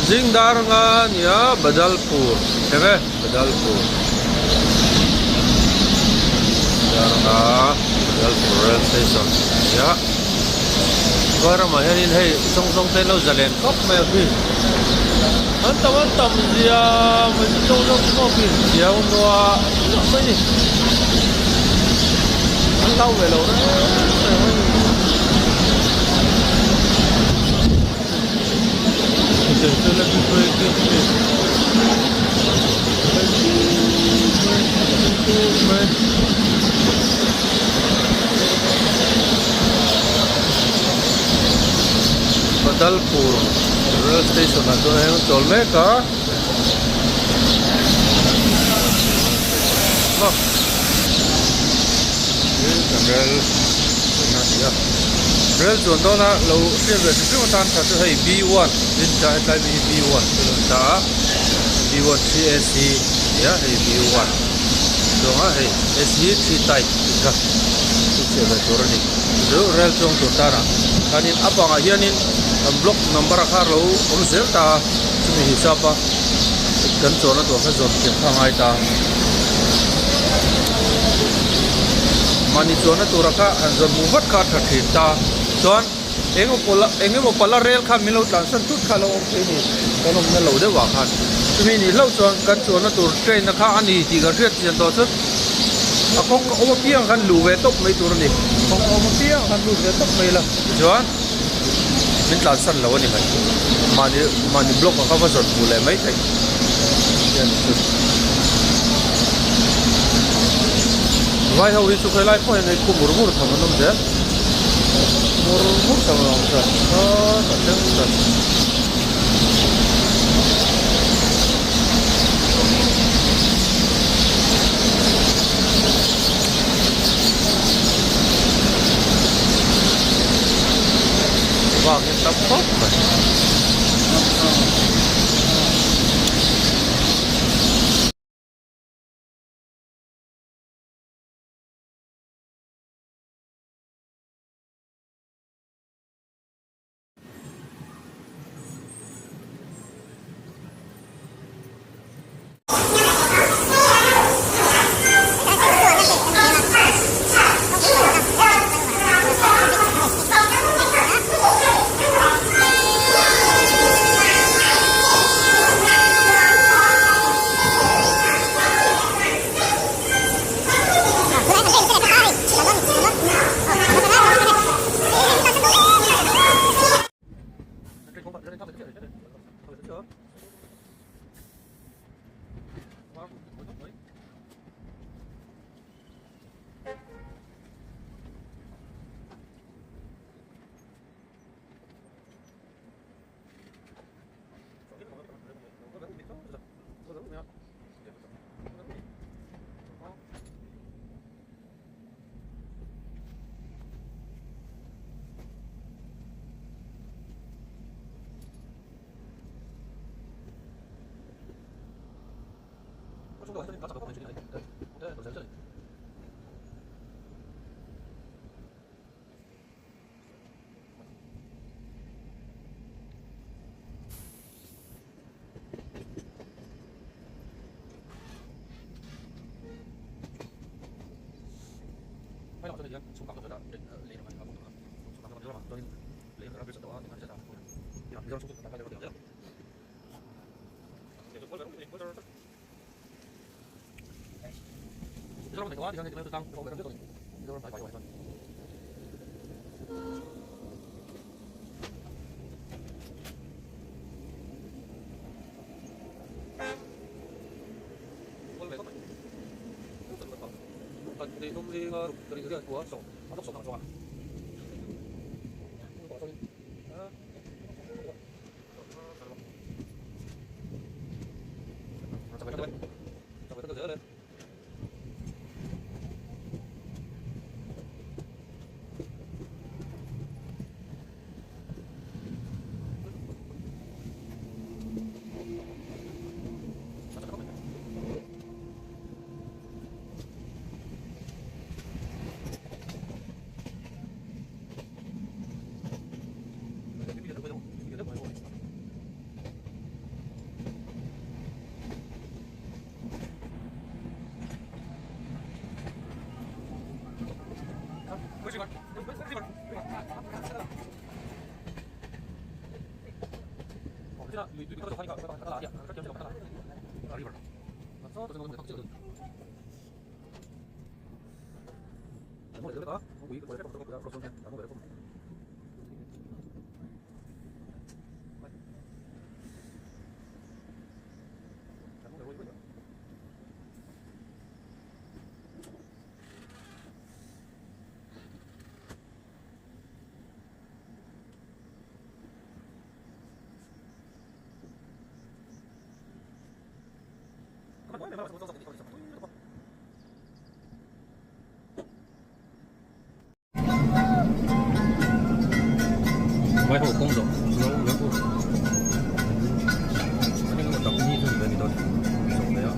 Zing dar anga a ni a Badalpur thleng e Badalpur dar anga Badalpur rail station a ni a vai ramah hianin hei zawng zawng te an lo zalen khawp mai a khi an tam an tam zia mai chu zawng zawng te pawh khi chiang nua nuah mai a ni an hlau ve lo reng reng mai a ni. Badalpur rail station ah chuan heng an chawl mek a rail rail chuan dawn a lo hriat ve hrim hrim atan tha chu hei b one tin ta hetlai mi hi b one chu lo ta a b one three a c nia hei b one chuang a hei a c three type tih kha chu chhiah ve tur a ni chu rail chuang tur tan ah khanin a bangah hianin kan block number a kha lo awm zel ta a chumi hisap a kan chuanna tur kha zawn thiam kha a ngai ta. Mahni chuanna tura kha han zawn hmuh vat kha a tha thin ta chuan eng emaw pawla eng emaw pala rel khan min lo tlansan thut kha a lo awm thei a ni kan awmna lo deuh ah khan chumi nih hlauh chuan kan chuanna tur train na kha a ni tih kan hriat chian tawh chuan a kawng awm apiang khan luh ve tawp mai tur a ni kawng awm apiang khan lut ve tawp mai ila tichuan min tlansan lo a ni mai mahni mahni block ah kha va zawn hmuh leh mai theih hian chu vai ho hi chu khawi lai pawh hian hei khu mur mur tham an awm zel mur mur tham an awm chuan sawtah thleng chuan. Vang hi tam khawp mai. Vai ho kawng zawh lo lo an engemaw tak ni chu ni ve a ni dawn zawh mai a.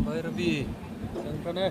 Bairabi thleng tan e.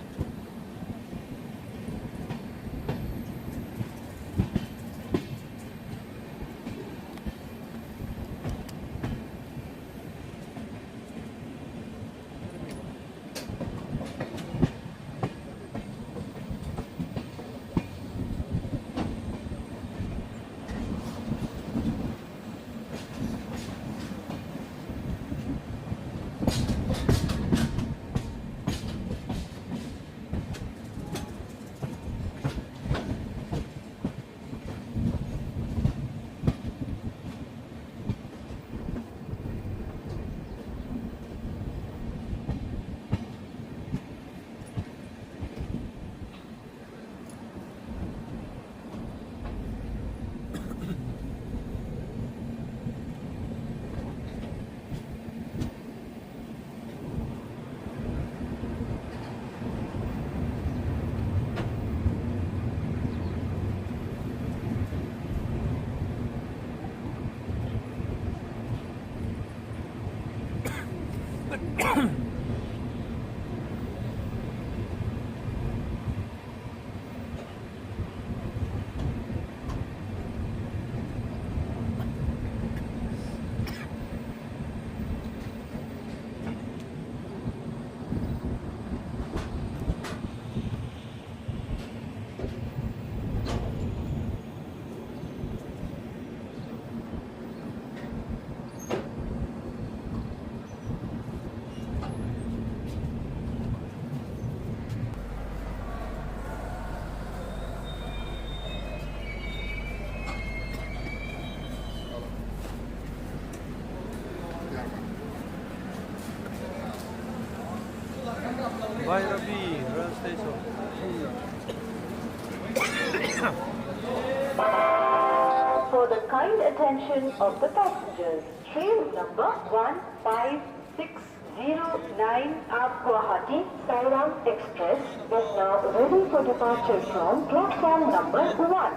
For the kind attention of the passengers, train number 15609 up Guwahati Sairang Express is now ready for departure from platform number 1.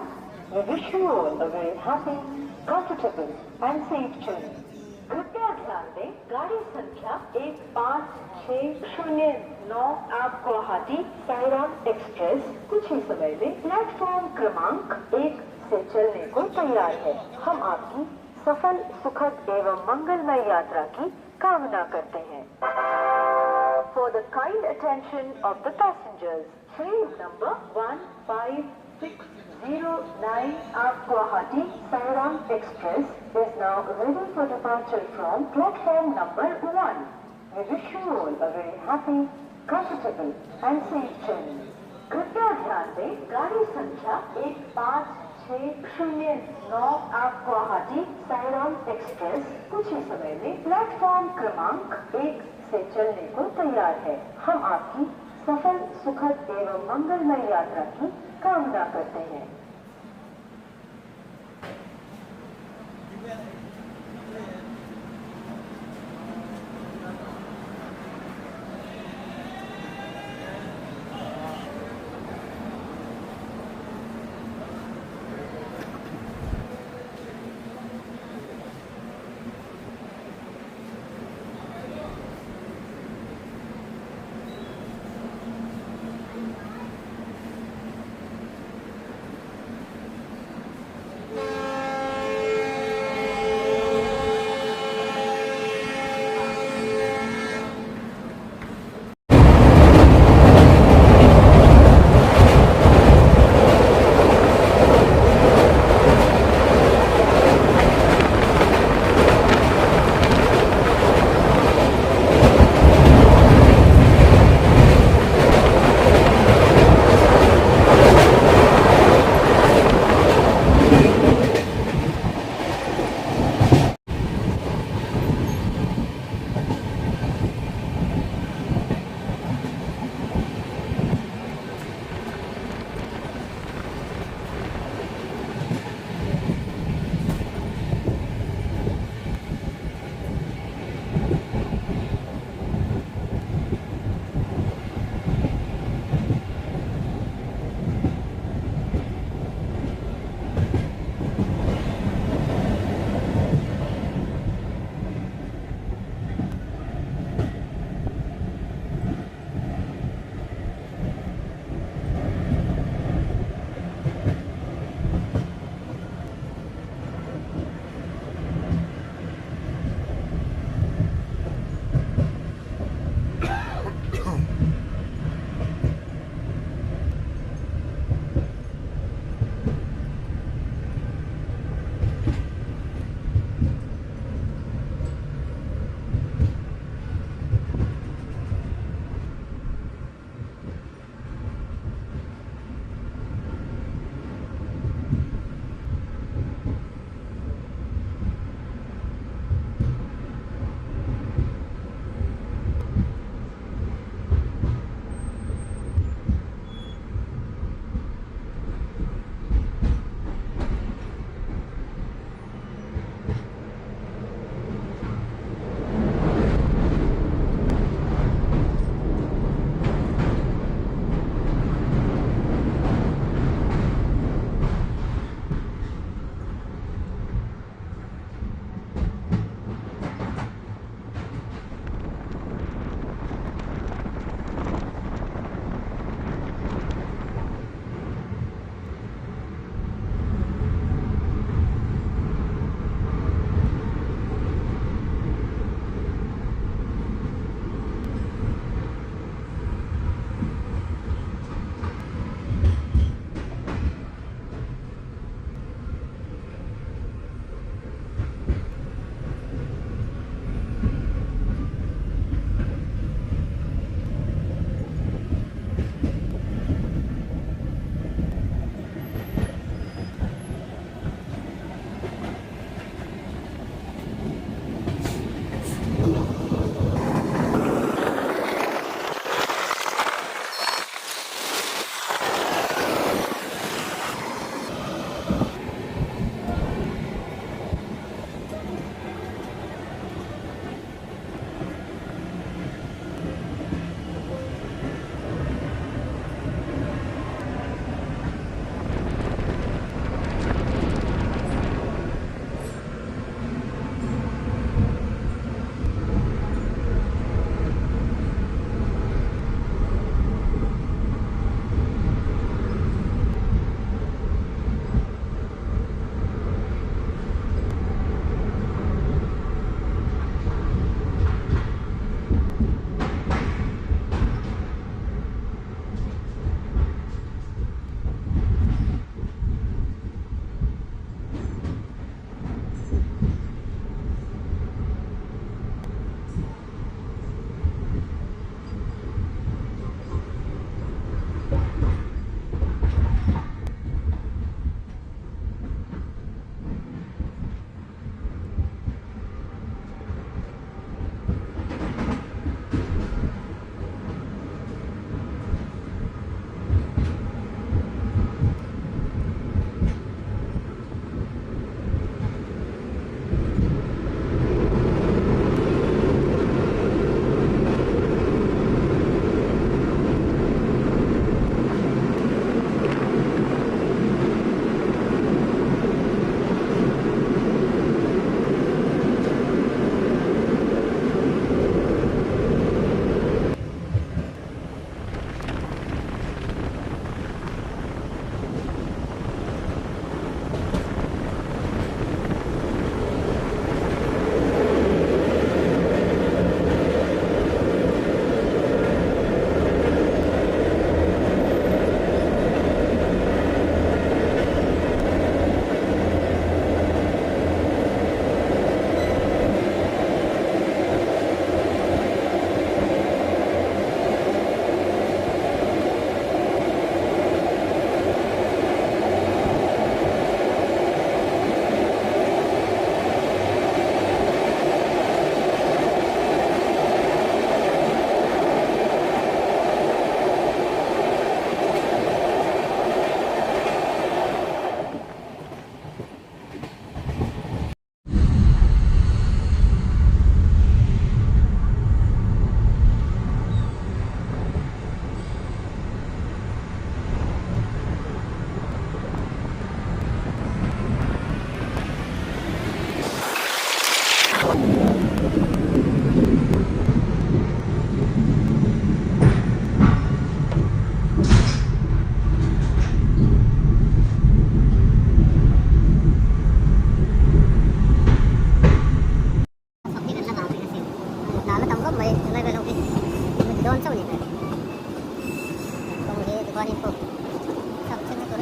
We wish you all a very happy, comfortable and safe journey. कृपया ध्यान दें गाड़ी संख्या एक पाँच छः शून्य नौ आप गुवाहाटी साईराम एक्सप्रेस कुछ ही समय में प्लेटफॉर्म क्रमांक एक से चलने को तैयार है हम आपकी सफल सुखद एवं मंगलमय यात्रा की कामना करते हैं For the kind attention of the passengers, train number 15609 up Guwahati Sairang Express is now ready for departure from platform number 1. We wish you all a very happy, comfortable and safe journey. कृपया ध्यान दें गाड़ी संख्या एक पाँच छः शून्य नौ आप गुवाहाटी साईराम एक्सप्रेस कुछ ही समय में प्लेटफॉर्म क्रमांक एक से चलने को तैयार है हम आपकी सफल सुखद एवं मंगलमय यात्रा की कामना करते हैं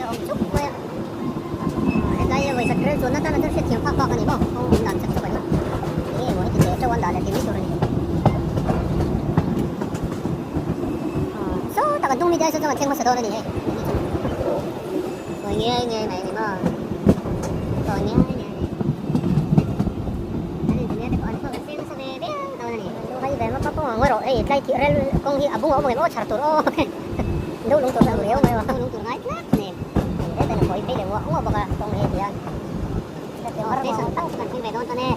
awm chuk mai a hetlai hi vawikhat rel chuan atan a thil hriatthiam phak bak a ni maw kawng awm dan chak chak a ni eng nge maw heti teh teuh an dah leh tih mai tur a ni saw tak an hnung mite ai saw chuan an thleng hmasa dawn a ni hei sawi ngiai ngiai mai a ni maw sawi ngiai ngiai a ni an engineer te pawh an thawk an seng nasa ve viau dawn a ni hai ve map map ang rawh hei tlai tih rel kawng hi a bung a awm ang em aw chhar tur aw do lung tur ang riau mai aw lung tur ngai tlat a ni heta in a hawi phei leh nguah nguah bawk a kawng hi tihian station tak chu kan thleng ve dawn ta ne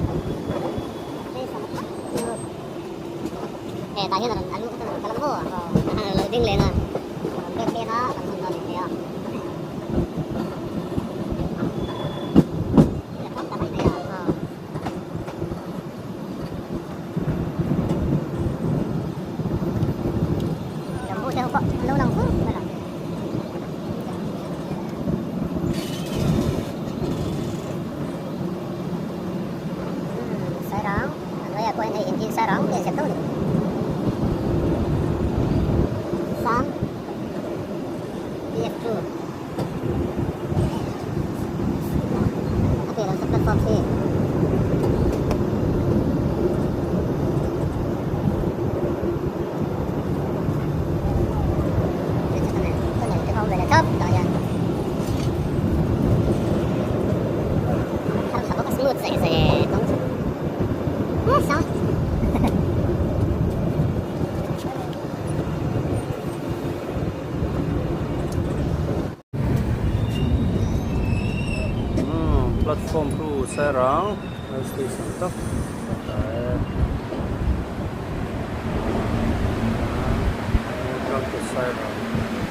station tak chu he tah hian a rawn a lu kha chuan a rawn kal ang maw a lo ding leng a a rawn bek phei a kan hun dawn eng a. Platform chu Sairang rail station tak Welcome to Sairang.